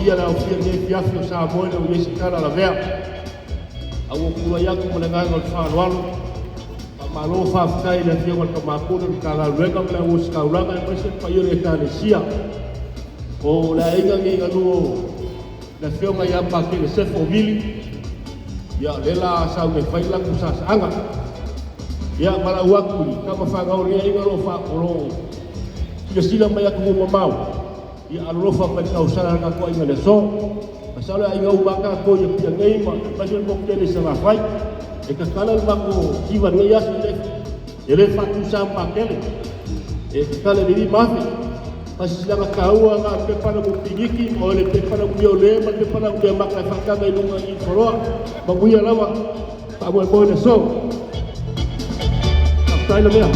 Paia le aofia i lenei afiafi o Samoa e le o i ai se tala lavea. A ua tulai atu ma le agaga o le faaaloalo, faamalo faafetai i le Afioga i le Tama Pule o le Matagaluega ma le au ositaulaga aemaise le paia o le Ekalesia. O le aiga lenei galue o le Afioga ia Patele Sefo Vili, ia o lea o le a sau nei e fai le latou saasaaga. Ia valaau atu i tama fanau o lenei aiga o lo o silasila mai atunuu mamao, ia alolofa mai i le tausaga a le tatou aiga i le aso. Masalo e aiga uma lava tatou i Apia nei ma aemaise le motu tele i Salafai. E tatala le matou tiva i lenei aso, e le faatusa ma Patele, e tatala i le 5,000. Faasilasilaga taua na o le pepa na mupiniti o le pepa na muia ma le pepa na muia maka e faataga i luga i foloa. Manuia lava, faamoemoe i le aso. Faafetai la mea.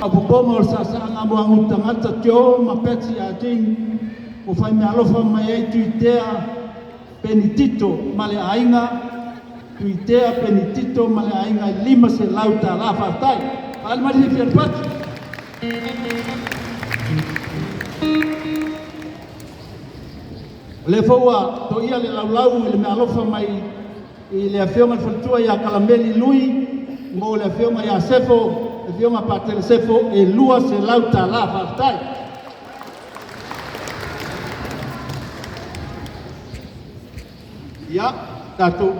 Apopoga o le saasaaga mo agu tagata Joe ma Patsy Arding ua faimeaalofa mai ai Tuitea Penitito ma le aiga Tuitea Penitito ma le aiga i $500. Faafetai. Faali mai le fiafia i le Patsy. O lea foi ua toia le laulau i le meaalofa mai i le Afioga i le Faletua ia Kalameli Lui mo le Afioga ia Sefo, le Afioga Patele Sefo e $200. Faafetai. Ia, tatou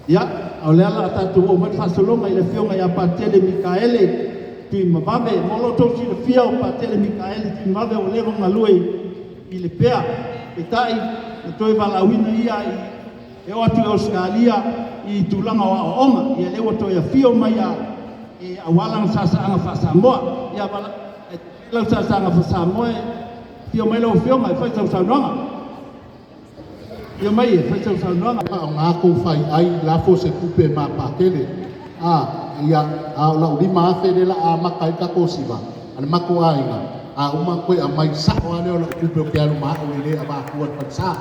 Ia, o lea la tatou oo mai le faasologa i le Afioga ia Patele Mikaele Tuimavave. Mo lo outou silafia o Patele Mikaele Tuimavave ua leva ona galue i le pea. Peitai, na toe valaauina ia e oo atu i Ausetalia i tulaga o aoaoga. Ia lea ua toe afio mai e aua lana saasaaga faa-Samoa. Ia, lau saasaaga faa-Samoa, afio mai lau Afioga e fai sau saunoaga. Afio mai e fai sau saunoaga. Faaaoga kou fai ai lafo se tupe ma Patele a ia a o lau 5,000 lea la amata ai tatou siva a le matou aiga a uma toe aumai sao lava lea o lau tupe o te alu ma au e le avatua i le falesa.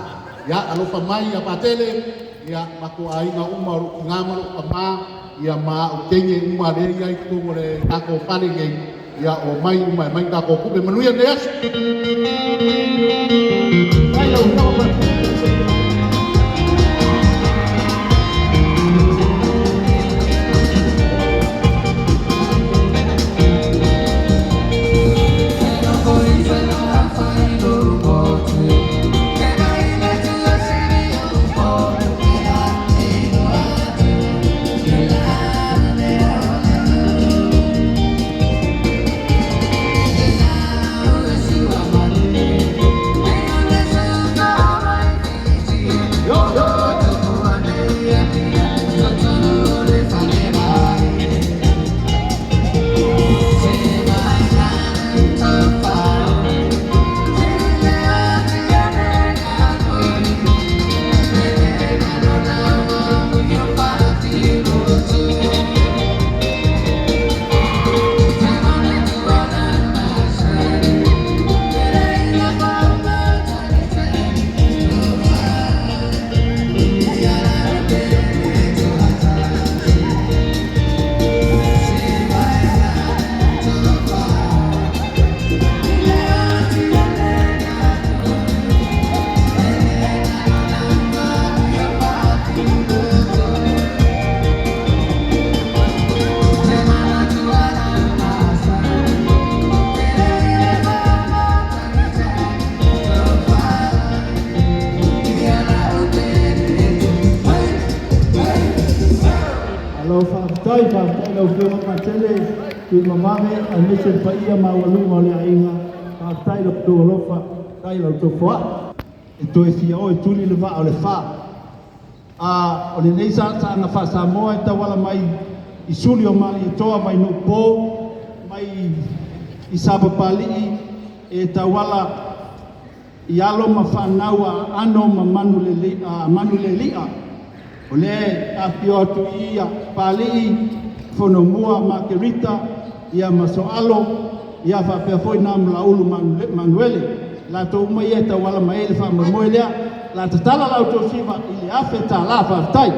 Ia alofa mai ia Patele, ia matou aiga uma o lou tina ma lou tama, ia ma au teine uma lea e i ai i totonu o le tatou fale nei, ia omai uma e aumai tatou tupe. Manuia lenei aso. Ai lau Afioga Patele. Lau Afioga Patele Tuimavave aemaise le paia maualuga o le aiga, faafetai i lo outou alofa, faafetai i la outou foai. E toe fia o e tuli le vaa o le fa. A o lenei saasaaga faa-Samoa e tauala mai i suli o Malietoa Vainuupo mai i Sapapalii e tauala i alo ma fanau a Aano ma Manulelia. O lea afifio atu i ia Papalii, Fonomua, Makerita, ia ma Soalo, ia faapea foi na Malaulu Manuele. Latou uma ia e tauala mai ai le faamoemoe lea. La tatala la outou siva i le $1,000, faafetai.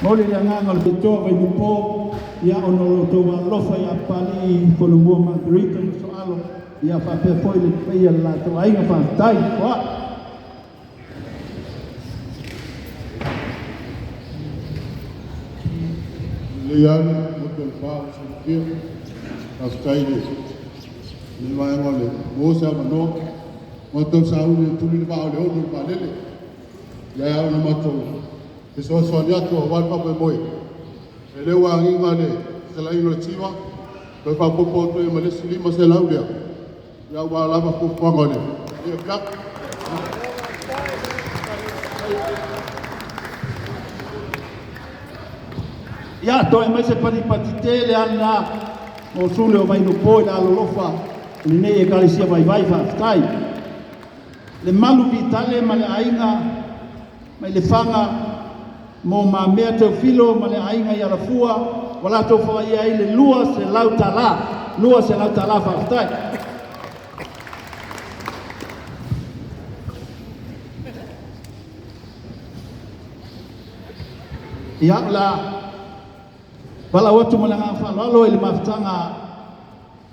Moli le agaga o le Petoa Vainuupo, ia ona o lo outou alofa ia Papalii Fonomua Margarita ma Soalo, ia faapea foi le paia o le latou aiga, faafetai. Foai. Lelei lava le motu o le fa o le silafia. Faafetai i le vaega o le maua se avanoa. Matou sauni e tuli le vaa o le ono i le vaalele. Ia ona matou fesoasoani atu aua le faamoemoe. E le ua agiga le fetalaiga o le tiva, toe faaopoopo atu ai ma le isi 500 lea. Ia ua lava fuafuaga o le afiafi. Ia, toe mai se patipati tele ana mo sule o Vainuupo i le alolofa o lenei Ekalesia vaivai, faafetai. Le malu vitale ma le aiga mai le faga mo mamea Teofilo ma le aiga i Alafua, ua latou foaia ai le $200, $200, faafetai. Ia, o la valau atu ma le agaga faaaloalo i le mafutaga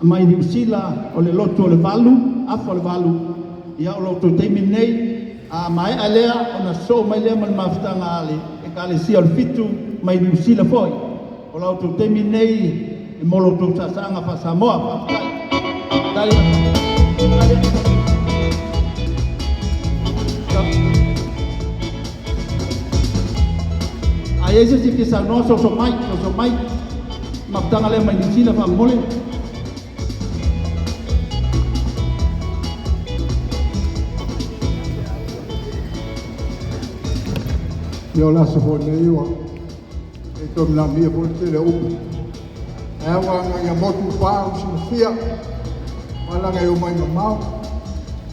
mai Niu Sila o le lotu o le valu, afa o le valu, ia o lo outou taimi lenei, a maea lea ona sosoo mai lea ma le mafutaga a le Ekalesia o le Fitu mai Niu Sila foi. O la outou taimi lenei e mo lo outou saasaaga faa-Samoa, faafetai. A i ai se isi e fia saunoa, soso mai, soso mai. Mafutaga lea mai Niu Sila faamolemole. Ia o le aso foi lenei ua e toe manaomia foi le tele o upu. Ae ua agai ia motu fa o silafia, malaga e omai mamao.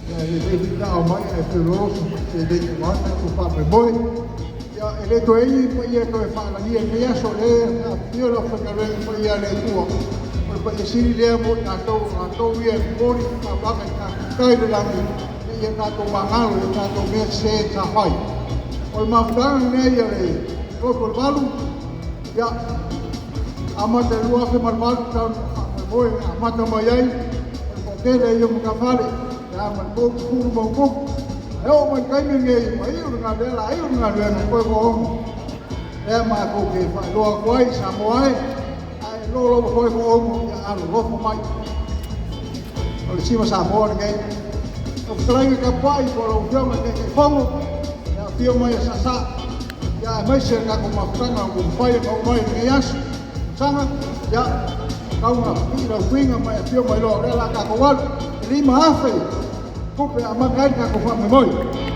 Ia e lelei foi pe a omai ae feoloolo se seleni aua le tatou faamoemoe. Ia e le toe i ai ni paia e toe faalagia i lenei aso, o lea e afifio le aufaigaluega paia a le Atua. O le paia sili lea mo i latou, o latou ia e momoli le taulaga i tatou tai i le lagi, ina ia tatou magalo i a tatou mea sese sa fai. O le mafutaga lenei a le lotu o le valu, ia, amata i le 2008 tau ina faamoemoe e amata mai ai, o le toatele ia o matafale, ia ma le 30 ma ono tupu. Ae oo mai i le taimi lenei, ua iu le galuega, la iu le galuega, toe toaono. Lea matou te faailoa atu ai i Samoa e, ae lo lava toe toaono, ia alolofa mai. O le siva Samoa lenei. Lau fetalaiga tapuai po o lau Afioga i le Taitaifono, ia afio mai e saasaa. Ia aemaise le tatou mafutaga ua mafai ona oo mai i lenei aso. Saga, ia, tau ina pipii lau tuiga ma e afio mai loa o lea o le a tatou alu. E 5,000 tupe e amata ai le tatou faamoemoe.